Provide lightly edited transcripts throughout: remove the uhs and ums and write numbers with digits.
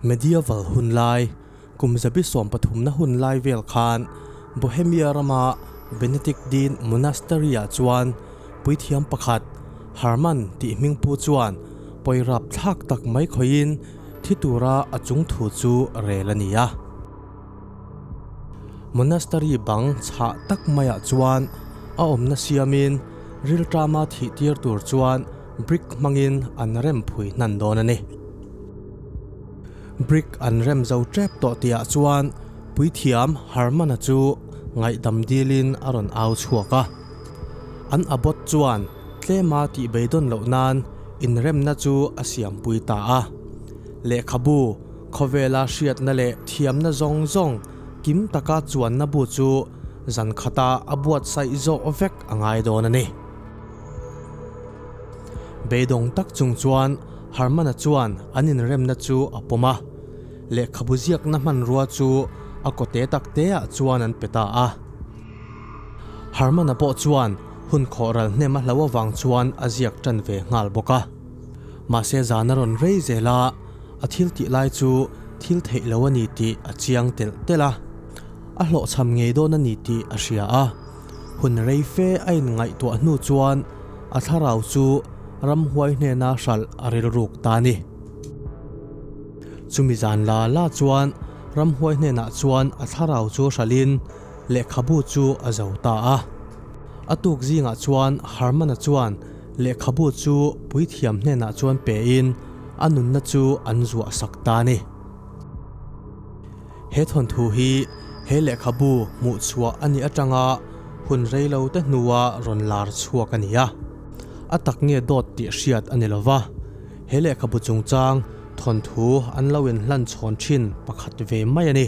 Medieval hun lai, kum zabi sawmpathumna hun lai vel khan Bohemia rama Benedictine Monastery-ah chuan puithiam pakhat Hermann tih hmingpu chuan pawirap thlak tak mai khawihin thi tura a chung thu chu rel a ni a. Monastery bang chhah tak maiah chuan a awmna siamin rilṭama thih tir tur chuan brick hmangin an rem phui hnan dawn a ni. Brick an rem zo tep tawh tihah chuan puithiam Herman-a chu ngaihdam dilin a rawn au chhuak a. An abbot chuan tlema tih beidawn loh nan inremna chu a siampui ta a. Lehkhabu Khawvela hriatna leh thiamna zawng zawng kim taka chuanna bu chu zan khata a buatsaih zawh vek a ngai dawn a ni. Beidawng tak chung chuan Herman-a chuan an inremna chu a pawm a, lehkhabu ziakna hmanrua chu a kawte tak teah chuan an pe ta a. Herman-a pawh chuan hun khawhral hnem a hlo avang chuan a ziak tan ve nghal bawk a. Mahse zan a rawn rei zel a. A thil tih lai chu thil theih lo a ni tih a chiang telh telh a, a hlawhchham ngei dawn a ni tih a hria a. Hun rei fe a inngaihtuah hnu chuan a thlarau chu ramhuai hnena hralh a rilruk ta a ni. Chumi zan la la chuan ramhuai hnenah chuan a thlarau chu hralhin lehkhabu chu a zo ta a. A tuk zingah chuan Herman-a chuan Lehkhabu chu puithiam hnenah chuan pein a nunna chu an zuah sak ta a ni. He thawnthu hi he lehkhabu hmuh chhuah a nih atanga hun reilo te hnua rawn lar chhuak a ni a. A tak nge dawt tih hriat a ni lo va, he lehkhabu chungchang thawnthu an lo inhlan chhawn thin pakhat ve mai a ni.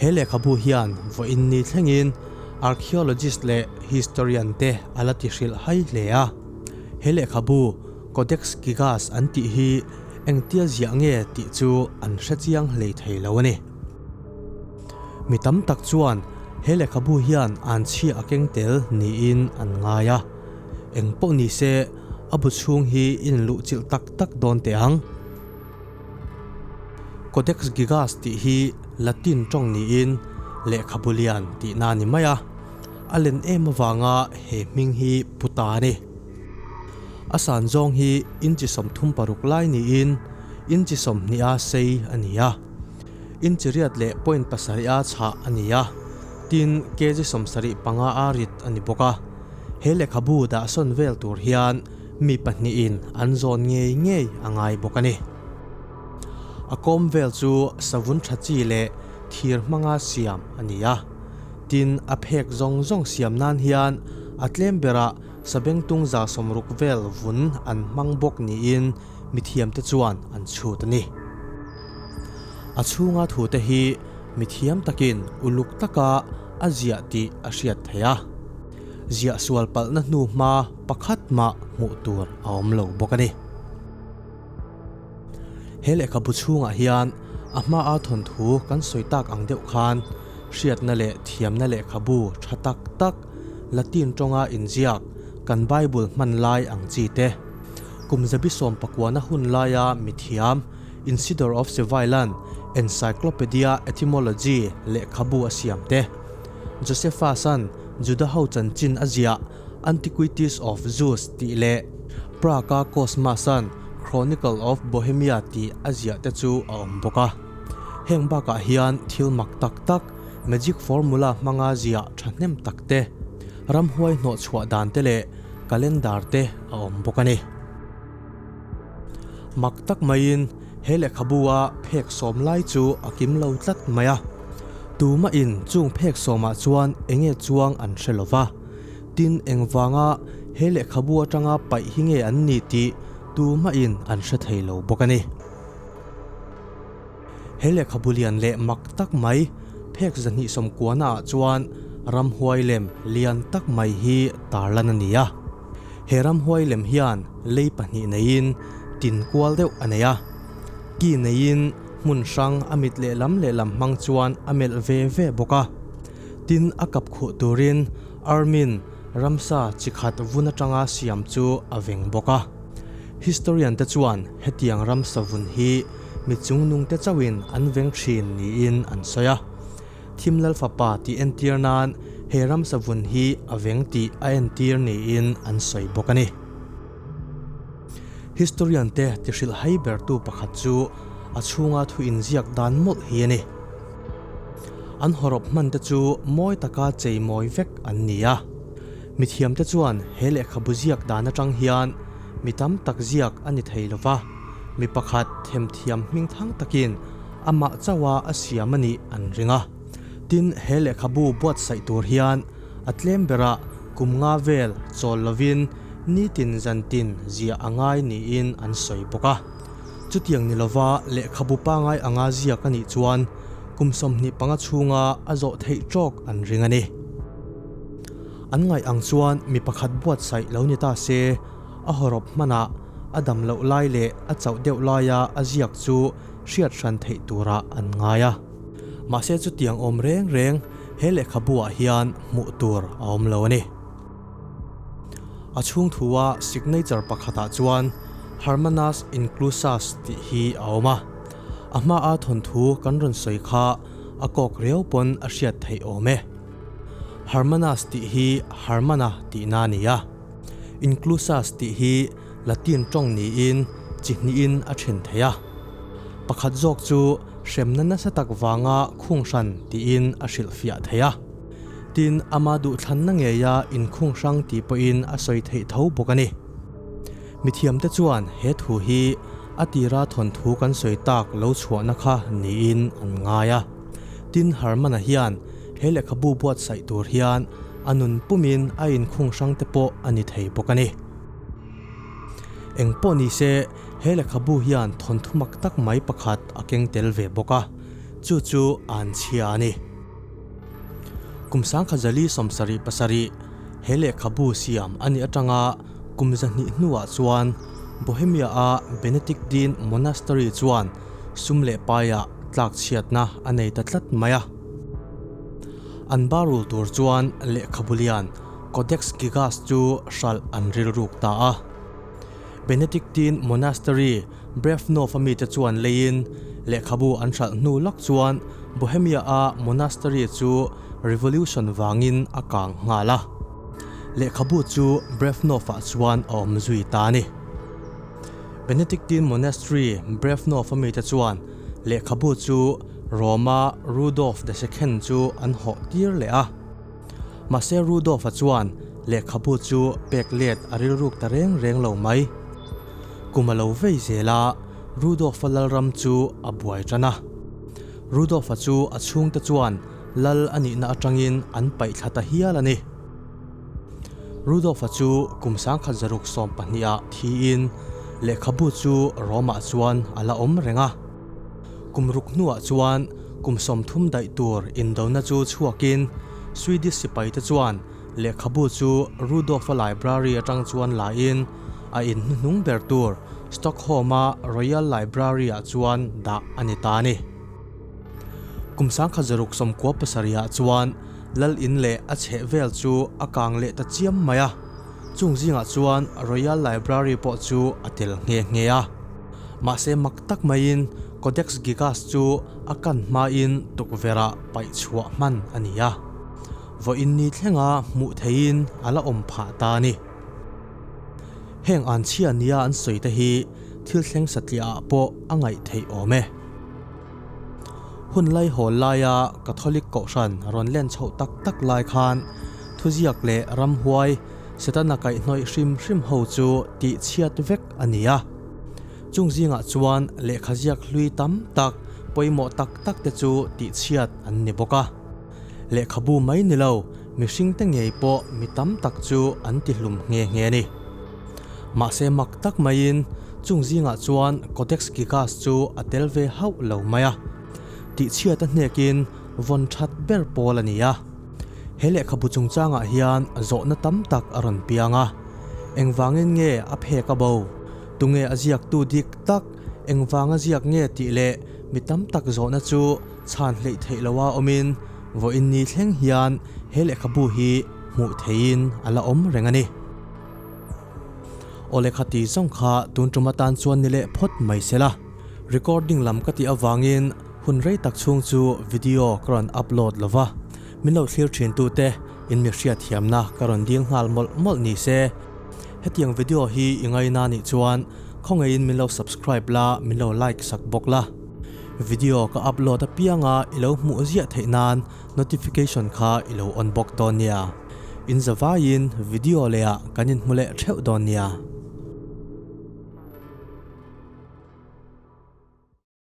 He lehkhabu hian vawiin ni thlengin archaeologist leh historian te a la ti hrilh hai hle a. He lehkhabu Codex Gigas an tih hi engtia ziah nge tih chu an hre chiang hlei thei lo a ni. Mi tam tak chuan he lehkhabu hian an chhia a keng tel niin an ngai a. Eng pawh ni se a bu chhung hi inluh chilh tak tak dawn teh ang. Codex Gigas tih hi Latin tawng niin lehkhabu lian tihna a ni mai a, a len em avanga he hming hi pu ta a ni. A san zawng hi inchi 36 lai niin inchi 20 a sei a ni a, inchi riat leh point pasarih a chhah a ni a, tin kg 75 a rit a ni bawk a. He lehkhabu dahsawn vel tur hian Mi pahnihin an zawn ngei ngei a ngai bawk a ni. A kawm vel chu savun tha chi leh thir hmanga siam a ni a. Tin, a phek zawng zawng siam nan hian a tlem berah sabengtung 160 vel vun an hmang bawk niin mithiamte chuan an chhut a ni. A chhunga thute hi mithiam takin uluk taka a ziah tih a hriat theih a. Ziah sual palhna hnu hma pakhat mah hmuh tur a awm lo bawk a ni. He lehkhabu chhungah hian a hmaa thawnthu kan sawi tak ang deuh khan hriatna leh thiamna lehkhabu tha tak tak Latin tawnga inziak kan Bible hman lai ang chi te, kum zabi sawmpakuana hun laia mithiam Isidore of Seville-a'n Encyclopedia Etymology lehkhabu a siam te, Josephus-a'n Juda ho chanchin a ziah Antiquities of Jews tih leh Prague-a Cosmas-a'n Chronicle of Bohemia tih a ziah te chu a awm bawk a. Heng bakah hian thil mak tak tak, magic formula hmanga ziah thahnem tak te, ramhuai hnawhchhuah dan te leh calendar te a awm bawk a ni. Mak tak maiin he lehkhabu a phek sawm lai chu a kim lo tlat mai a. Tumahin chung phek sawmah chuan enge chuang an hre lo va. Tin engvanga he lehkhabu atanga paih hi nge an ni tih tumahin an hre thei lo bawk a ni. He lehkhabu lian leh mak tak mai phek 290 ah chuan ramhuai lem lian tak mai hi tarlan a ni a. He ramhuai lem hian lei pahnih neiin tin kual deuh a nei a. Ki neiin hmun hrang a mit lehlam lehlam hmang chuan a melh ve ve bawk a. Tin a kap khuh turin Armin ramsa chi khat vun atanga siam chu a veng bawk a. Historian te chuan hetiang ramsa vun hi. mi chungnungte chauhin an veng thin niin an sawi a. Thim Lal Fapa tih entir nan he ramsa vun hi a veng tih a entir niin an sawi bawk a ni. Historian te tihrilh hai bertu pakhat chu a chhunga thu inziak dan mawlh hi a ni. An hawrawp hman te chu mawi taka chei mawi vek an ni a. Mithiam te chuan he lehkhabu ziak dan atang hian mi tam tak ziak a ni thei lova, mi pakhat themthiam hming thang takin amah chauha a siam a nih an ring a. Tin, he lehkhabu buatsaih tur hian a tlem berah kum nga vel chawl lovin nitin zantin ziah a ngai niin an sawi bawk a. Chutiang ni lova lehkhabu pangai anga ziak a nih chuan kum 25 chhunga a zawh theih tawk an ring a ni. An ngaih ang chuan mi pakhat buatsaih lo ni ta se, a hawrawp hmanah a dam loh lai leh a chauh deuh laia a ziak chu hriat hran theih turah an ngai a. Mahse chutiang awm reng reng he lehkhabu-ah hian hmuh tur a awm lo a ni. A chhung thua signature pakhatah chuan Hermanus Inclusus tih hi a awm a. A hmaa thawnthu kan rawn sawi kha a kawk riau pawn a hriat theih awm e. Hermanus tih hi Hermana tihna a ni a. Inclusus tih hi Latin tawng niin chi hnihin a then thei a. Pakhat zawk chu hremna nasa tak vanga khung hran tiin a hrilhfiah thei a. Tin, ama duhthlanna ngeia inkhung hrang tih pawhin a sawi theih tho bawk a ni. Mithiamte chuan he thu hi a tira thawnthu kan sawi tak lo chhuahna kha niin an ngai a. Tin, Herman-a hian he lehkhabu buatsaih tur hian a nun pumin a inkhung hrang te pawh a ni thei bawk a ni. Eng pawh ni se, he lehkhabu hian thawnthu mak tak mai pakhat a keng tel ve bawk a, chu chu an chhia a ni. Kum 1977, he lehkhabu siam a nih atanga kum 200 hnuah chuan Bohemia-a Benedictine Monastery chuan sum leh paiah tlakchhiatna a nei ta tlat mai a. An barul tur chuan lehkhabu lian Codex Gigas chu hralh an rilruk ta a. Benedictine Monastery Brevnov-a mite chuan leiin lehkhabu an hralh hnu lawk chuan Bohemia-a monastery chu revolution vangin a kang nghal a. Lehkhabu chu Brevnov-ah chuan a awm zui ta a ni. Benedictine Monastery Brevnov-a mite chuan lehkhabu chu Rome-a Rudolf the Second chu an hawh tir leh a. Mahse Rudolf-a chuan lehkhabu chu pek let a rilruk ta reng reng lo mai. Kum a lo vei zel a, Rudolf-a lalram chu a buai tan a. Rudolf-a chu a chhungte chuan lal a nihna atangin an paih thla ta hial a ni. Rudolf-a chu kum 1612 ah thiin lehkhabu chu Rome-ah chuan a la awm reng a. Kum ruk hnuah chuan kum 30 daih tur indona chu chhuakin Swedish sipaite chuan lehkhabu chu Rudolf-a library atang chuan lain a in hnuhnung ber tur Stockholm-a Royal Library-ah chuan dah a ni ta a ni. Kum 1697 ah chuan Lal in leh a chheh vel chu a kang leh ta chiam mai a, chung zingah chuan Royal Library pawh chu a tel nghe nghe a. Mahse mak tak maiin Codex Gigas chu a kan hmain tukverhah paih chhuah hman a ni a, vawiin ni thlenga hmuh theihin a la awm phah ta a ni. Heng an chhia nia an sawi te hi thil thleng satliah ah pawh a ngaih theih awm e. Hun lai hawl laia Catholic Kohhran rawn len chhoh tak tak lai khan thuziak leh ramhuai Setana kaihhnawih hrim hrim ho chu tih chhiat vek a ni a. Chung zingah chuan lehkha ziak hlui tam tak pawimawh tak tak te chu tih chhiat an ni bawk a. Lehkhabu mai ni lo mihringte ngei pawh mi tam tak chu an ti hlum nghe nghe a ni. Mahse mak tak maiin chung zingah chuan Codex Gigas chu a tel ve hauh lo mai a. Tihchhiat a hnekin vawn that ber pawl a ni a. He lehkhabu chungchangah hian zawhna tam tak a rawn piang a. Engvangin nge a phek a bo? Tunge a ziaktu dik tak? Engvanga ziak nge tih leh mi tam tak zawhna chu chhan hleih theih loha awmin vawiin ni thleng hian he lehkhabu hi hmuh theihin a la awm reng a ni. Aw lehkha ti zawng kha tun tum atan chuan ni leh phawt mai se la. Recording lam ka tih avangin hun rei tak chhung chu video ka rawn upload lo va, min lo thlir thin tute in mi hriatthiamna ka rawn dil nghal mawlh mawlh ni se. Hetiang video hi i ngaina nih chuan khawngaihin min lo subscribe la, min lo like sak bawk la. Video ka upload apianga i lo hmuh ziah theih nan notification kha i lo on bawk dawn nia. In zavaiin video lehah kan inhmu leh theuh dawn nia.